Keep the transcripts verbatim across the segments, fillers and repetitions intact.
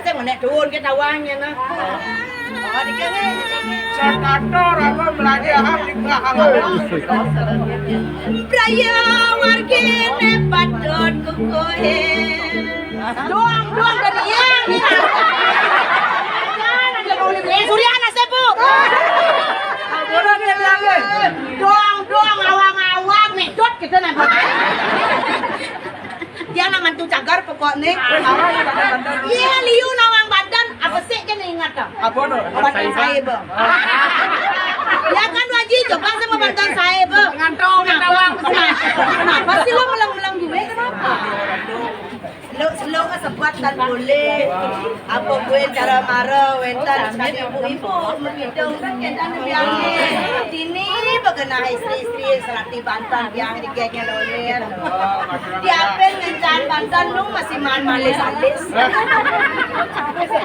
Sing menek duun ki tawangnya nah. Oh, dikene. Sakator apa belajar di belakang. Braya wargine patut kukuhe. Doang, doang dari yang. Jangan ada nulis. Eh, Suriana sepu. Doang, doang awang-awang nih. Dot kita nanti. Dia nak mantu cagar pokoknya. Iya, liu nawang banten, apa sih kan ingat dah? Apa tuh? Banten saya, Bang. Ya kan, Waji, coba sama banten saya, Bang. Ngantong, ngantong. Kenapa sih lo meleng-meleng gue? Kenapa? Seluk-seluk sebuat tan boleh. Apa gue cara mara wenten sekali ibu-ibu, mengidung kan kita biangnya. Dini begenah istri-istri serati banten yang digenya lolir. Diapin ngencan banten nu masih man malis-alis.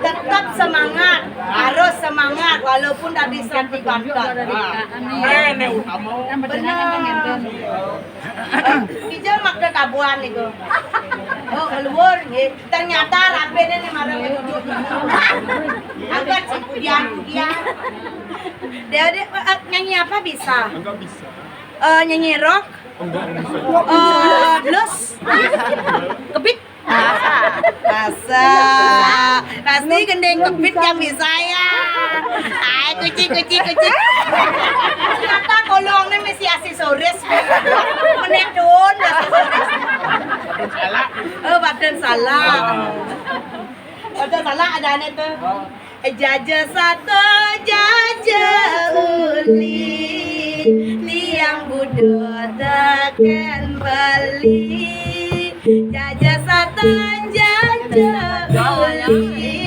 Tetap semangat, harus semangat walaupun tadi serati banten. Nah, ini utama. Benar. Ija makna tabuan niku. Oh, keluar nggih. Ternyata rapene nih marang cucuk. Angkat si pudian-pudian. Dia, dia, eh, nyanyi apa bisa? Enggak bisa. Eh, nyanyi rock. Enggak bisa. Eh, blues. Kebit. Masa? Pasti gending kebit yang bisa ya. Ay, kucing, kucing, kucing. Ternyata kolongnya mesti aksesoris. Meneh duun, aksesoris. Salah. Oh, badan salah. Badan salah ada aneh tuh. Jaja sato, jaja uli, liang budo teken beli. Jaja sato, jaja uli,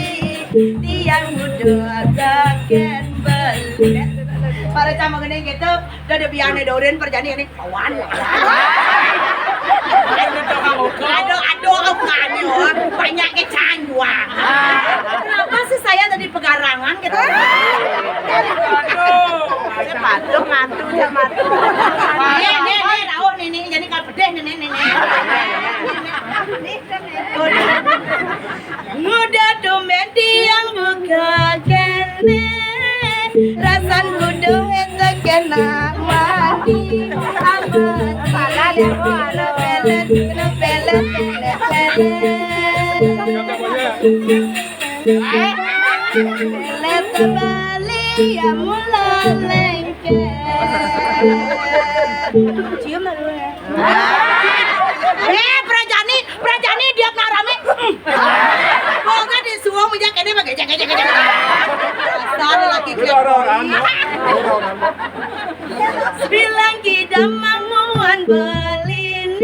liang budo teken beli. Para cama gini gitu, udah ada biangnya dorin perjani ini. Kawan, kawan. Aduh, aduh, aduh, aduh, banyak kecanduan. Kenapa sih saya tadi pegarangan gitu? Aduh, saya batuk, ngantuk, saya batuk. Nih, nih, nih, tahu nih, nih, jadi kalau pedih nih, nih, nih, nih. Nguda tumben tiang buka kene, rasan kudu itu kena mandi. Apa tiang kena pelet, kena pelet, pelet, pelet. Pelet bali ya mula lengket. Cium dulu ya. Eh, Prajani, Prajani dia nak rame. Pokoknya disuruh minyak ini pakai cek cek cek. Dasar laki. Bilang kita manguan beline,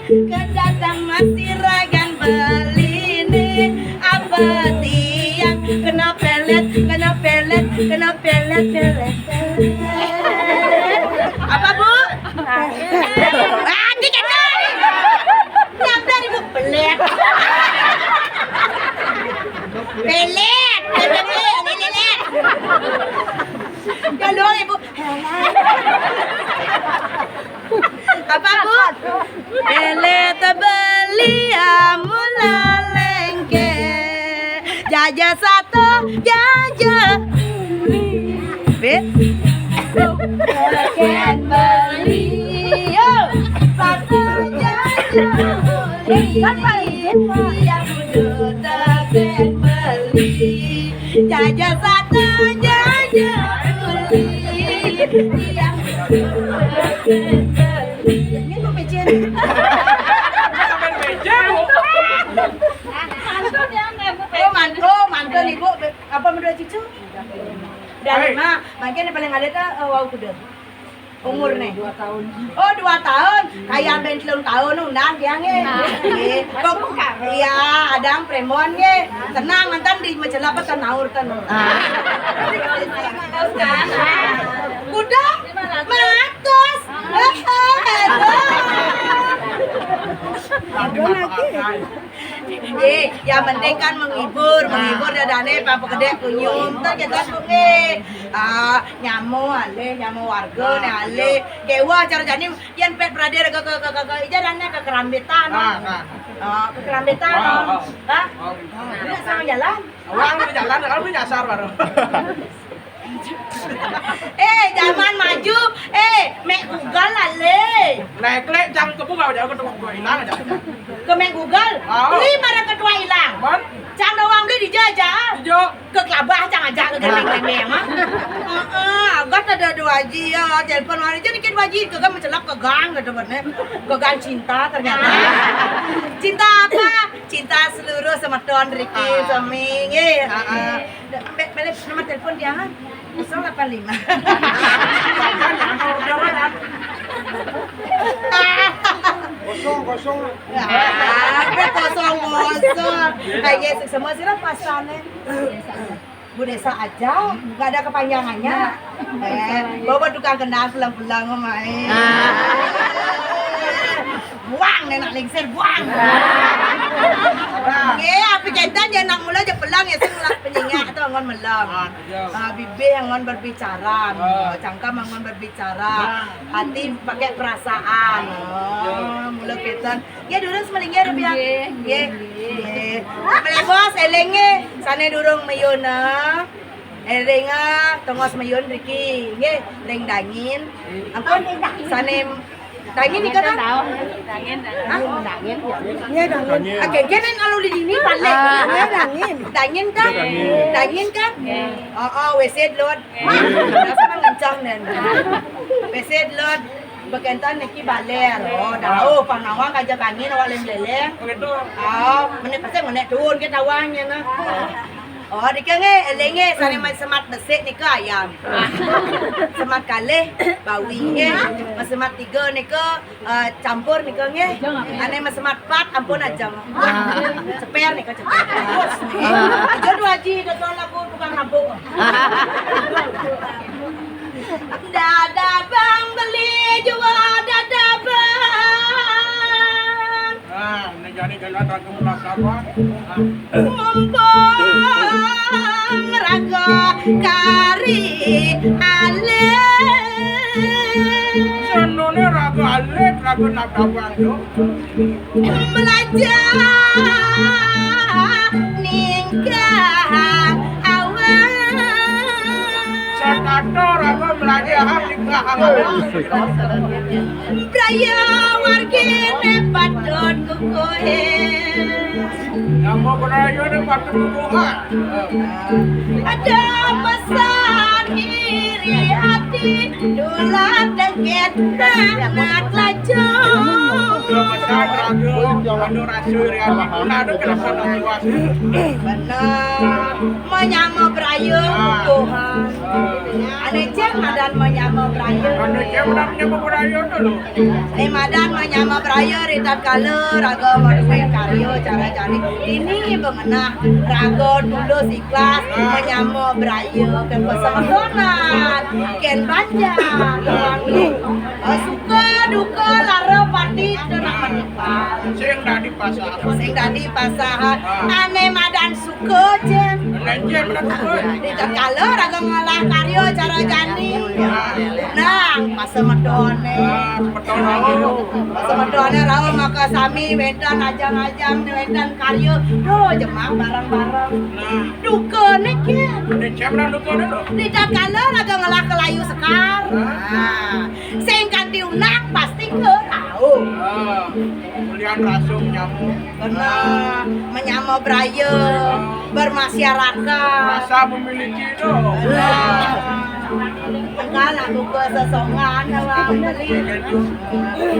kedatang masih ragan beline. Apa tiang kena pelet, kena pelet, kena pelet, pelet, pelet. Apa, Bu? Ah, dikit lagi. Nyampe, Bu. Pelet. Pelet. Pelet, pelet, pelet. Ya, lu, Ibu. Apa, Bu? Pelet beli amula lengke. Jaja sato, jaja. Bit. Ken beli, yo. Sato jaja beli. Yang muda tak ken beli. Jaja sato, jaja beli. Yang muda tak ken beli. Ini mau pecin. Oh, man-, oh, mantan Ibu, apa menurut cucu? Udah lima, mangkin paling ada tuh, eh, wau kuda. Umur nih. Dua tahun. Oh, dua tahun. Kayak ben telung tahun undang dia nge. Nah. Nge. Kok, iya, ada premon nge. Tenang, mantan di majalah apa tenaur ten. Nah. Kuda? Matus. Aduh, lagi. Eh, yang penting kan menghibur, menghibur dadane apa kedek kunyum, tak kita bunge. Ah, nyamo ale, nyamo warga ne ale. Kewa cara jani yen pet beradir ke, ke, ke, ke, ke, ija dane ke kerambetan. Ah, ah. Ah, ke kerambetan. Ah, ah. Hah? Ah. Nek sa-, Jalan. Awang di jalan, kalau ni nyasar baru. Eh, zaman maju. Eh, mek Google lah, Le. Lek-lek jang ke bunga, jang ke tuak tua ilang aja. Ke mek Google. Ah. Beli marang ke tua ilang. Man? Cang doang beli dija aja. Dija. Ke kelabah cang aja ke gandeng-gandeng, mah. Heeh, agat ada dua ji ya, telepon hari je dikit dua ji, ke gang mencelak ke gang, kata bener. Ke gang cinta ternyata. Cinta apa? Cinta seluruh semeton Riki, ah. Sami, nggih. Heeh. Be-, balik nomor telepon dia, ha? Kosong lapan lima. Kosong, kosong. Ah, be kosong, kosong. Aye, semua sira pasane. Bu Desa aja, nggak ada kepanjangannya. Eh, bawa tukang kenal pulang-pulang, Mai. Ah. Buang, nek nak lengser, buang. Nggih, api kentan ya nak mula je pelang ya, sing lah penyengak tu angon melang. Ah, iya. Ah, bibir angon berbicara, ah. Cangkam angon berbicara, ah. Hati pakai perasaan. Oh, mula kentan. Ya, durung semelinggir, Biang. Nggih, nggih, nggih. Nggih. Melebos, elenge, sane durung mayun, ah. Elinga, tongos mayun Riki. Nggih, ring dangin. Ampun, sane dangin nika kan? Dangin, dangin. Hah? Dangin. Nggih, dangin. Dangin. Oke, kenen alu di dini balik. Ah. Nggih, dangin. Dangin kan? Dangin. Dangin kan? Nggih. Oh, oh, wesit lot. Nggih. Rasa ngencang nen. Wesit lot. Bekentan niki baler. Oh, dau, pang nawang kaja kangin awak lem leleng. Begitu. Oh, menek pasang menek tuun ke tawangnya nah. Oh, dikenge, elenge, sane mai semat besik nika ayam. Semat kalih, bawi nggih. Mai semat tiga nika, eh, campur nika nggih. Ane mai semat pat, ampun aja. Ceper nika, ceper. Terus nggih. Ijo dua ji, dodol aku tukang rabuk. Dadabang beli jua dadabang. Ah, ini jadi jalan raga melakapa. Mumpung raga kari alit. Senone raga alit, raga dadabang tu. Melajah ningkah awak. Satato raga melajah ningkah awak. Braya wargine patut kukuhe. Nama braya ne patut kukuhe. Ada pesan iri hati, dulat dengket, anak lajong. Ada pesan raga, ada rasa iri hati, ada kerasa nak kuat. Benar. Menyama beraya, ah. Tuhan. Ane cek madan menyama beraya. Ane cek madan menyama beraya tu lo. Ane madan menyama beraya ri tatkala raga madue karya cara jani. Ini bengenah raga tulus ikhlas menyama beraya ken pasemeton, ken banjar. Suka duka lara pati tu nak menimpal. Sing dadi pasahan. Sing dadi pasahan. Ah. Ane madan suka, Jen. Ane Jen madan suka. Ri tatkala raga ngelah karya cara jani. Nang, pasemetone. Ah, semeton rauh. Pasemetone rauh maka sami wenten ajang-ajang, wenten karya. Duh, jemah bareng-bareng. Nah. Dukane, Jen. Ane Jen madan dukane tu. Ri tatkala raga ngelah kelayu sekar. Ah. Nah. Sing kanti unang pasti ke rauh. Ah, kemudian rasa menyama. Kena menyama beraya, bermasyarakat. Rasa memiliki tu. Kena. Engkau nak buka sesongan, orang beli.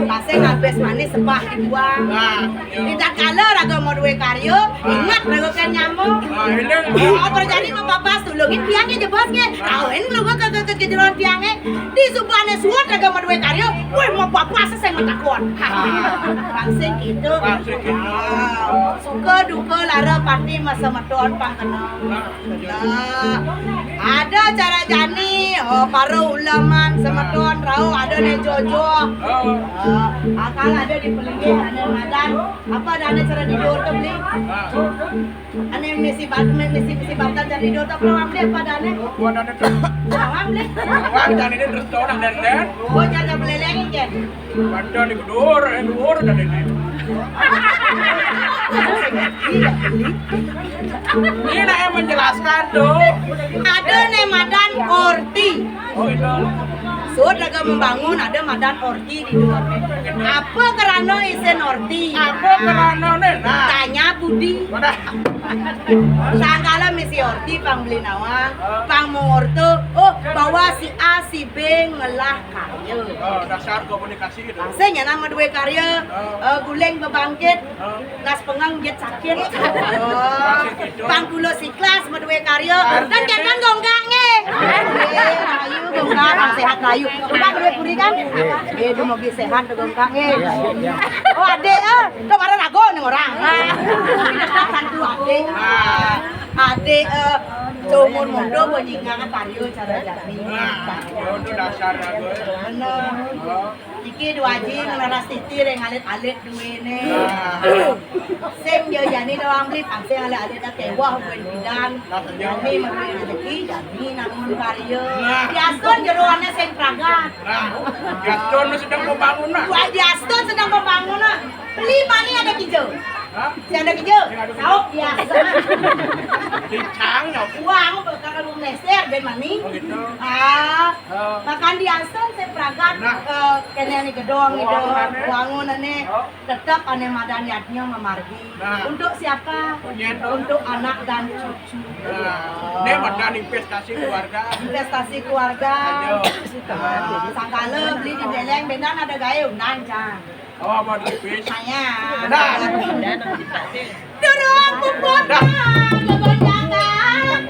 Pasang habis manis sepah dibuang. Ah. Ri tatkala raga madue karya, inget raga ken nyama. Ah, eling. Oh, terjadi mapapah tulungin tiang nggih jebos nggih. Kawin lu ke, ke, ke, ke jeroan tiang nggih. Di subane suud raga madue karya, weh mapapah seseng matakon. Pangsing gitu. Pangsing gitu. Ah, suka duka lara pati masemeton pang kena. Nah, ada cara jani, oh, para uleman semeton rauh ada ne jojo. Oh. Ah, akal ada di pelinggih, ada madan. Apa dane cara tidur tu beli? Ane misi bat-, misi, misi batan cara tidur tu apa beli apa dane? Buat ada tu. Apa beli? Buat dane dia terus orang dan dan. Oh, cara beli lagi, Jen. Batan di kedur, eh, kedur dan ini. Ini nak menjelaskan tuh. Ada né madan orti. Oh, itu. Suud raga membangun ada madan orti di luar. Apa kerana isin orti? Apa kerana né? Nah. Tanya budi. Wadah. Sangkala misi orti pang beli nawa, pang mengorta, oh, bahwa si A, si B ngelah karya. Oh, dasar komunikasi gitu. Sing ya nama dua karya, eh, guling bebangkit, nas pengang jet sakit. Oh, pang kulo siklas sama dua karya. Dan jangan gonggak nge. Eh, rayu gonggak, pang sehat rayu. Gonggak dua puri kan? Eh, dia mau sehat tuh gonggak nge. Oh, adek, eh, kemarin aku nih orang. Kita satu adek. Adek, eh, seumur muda bunyi ngangat karya cara jani. Nah, itu dasar aku. Bener. Oh. Iki dua ji ngeras titi ring alit-alit duwe né. Nah. Sing yo jani doang beli pangsing alit-alit dah kewah buin bidan. Jani merui rezeki, jani namun karya. Nah. Biasun jeroane sing pragat. Nah, biasun sedang pembangunan. Wah, biasun sedang pembangunan. Beli mani ada kija. Hah? Si ada kija. Sing ada kija. Saup biasa. Lincang, ya. Uang bakal rumah meser, ben mani. Oh, gitu. Ah, oh. Makan di Asen, saya pragat, nah, eh, kene ni gedong, gedong, wangunan, eh. Oh. Tetap ane madan yadnya memargi. Nah. Untuk siapa? Untuk anak dan cucu. Nah. Ini madan investasi keluarga. Investasi keluarga. Ayo. Nah, sangkala beli di Beleng, bendan ada gaya undan, Cang. Oh, apa tipis? Sayang. Nah. Durung puput. Dah. Kegoncangan.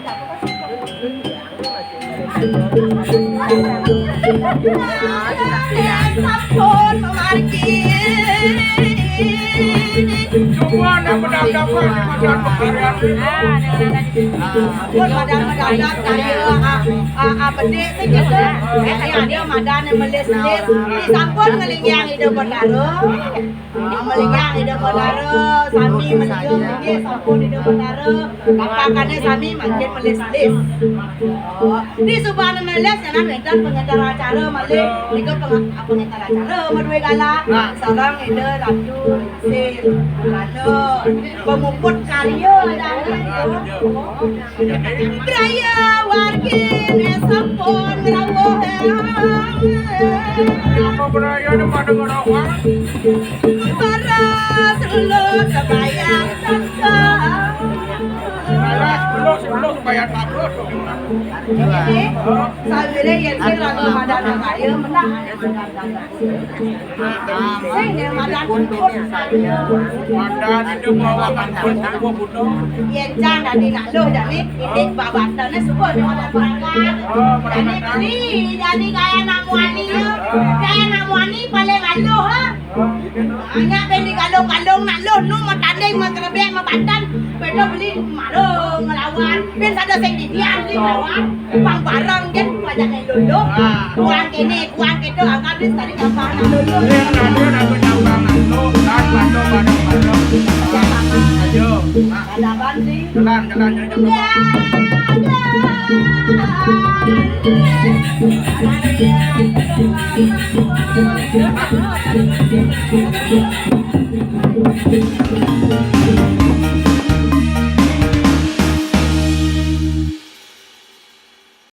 Sampun memargi. Semua nak mendapat di masyarakat. Pun pada mendadak saya, ah, ah, ah, bedik sing gitu. Eh, saya ada madan yang melis-lis. Disampun ngelingiang Ida Betara. Ah, ngelingiang Ida Betara, sami meliung nggih sampun Ida Betara. Lampakane sami mangkin melis-lis. Oh, di subane melis nyanan wénten pengantar acara malih. Nika peng-, pengantar acara madue galah. Sareng Ida Ratu Sir. Ratu pemuput karya dah. Braya wargine sampun ngrawuh. Apa braya ne pada ngrawuh? Para seluruh sebayang tangga. Para seluruh, seluruh sebayang tangga. Jadi, sawire yen sing raga madan kaya menang. Sing yen madan pun saya. Madan itu bawa kan pun semua butuh. Yen jan dadi nak luh jani, indik babatane subuh di madan perangkat. Oh, jani perangkat. Beli, jani gaya nak muani ya. Gaya nak muani paling aluh, ha. Hanya ben digalung-galung nak luh nu mau tanding, mau kerebek, mau bantan. Beda beli malu ngelawan. Ben sada sing didian di ngelawan. Pang bareng jen pajak yang dulu. Kuang kene, kuang kene, angkat bis tadi gampang nak dulu. Dia nak dia nak penyambangan tu, dan bantu bareng-bareng. Ayo. Ada apaan sih? Jalan, jalan, jalan, jalan. Ya, jalan.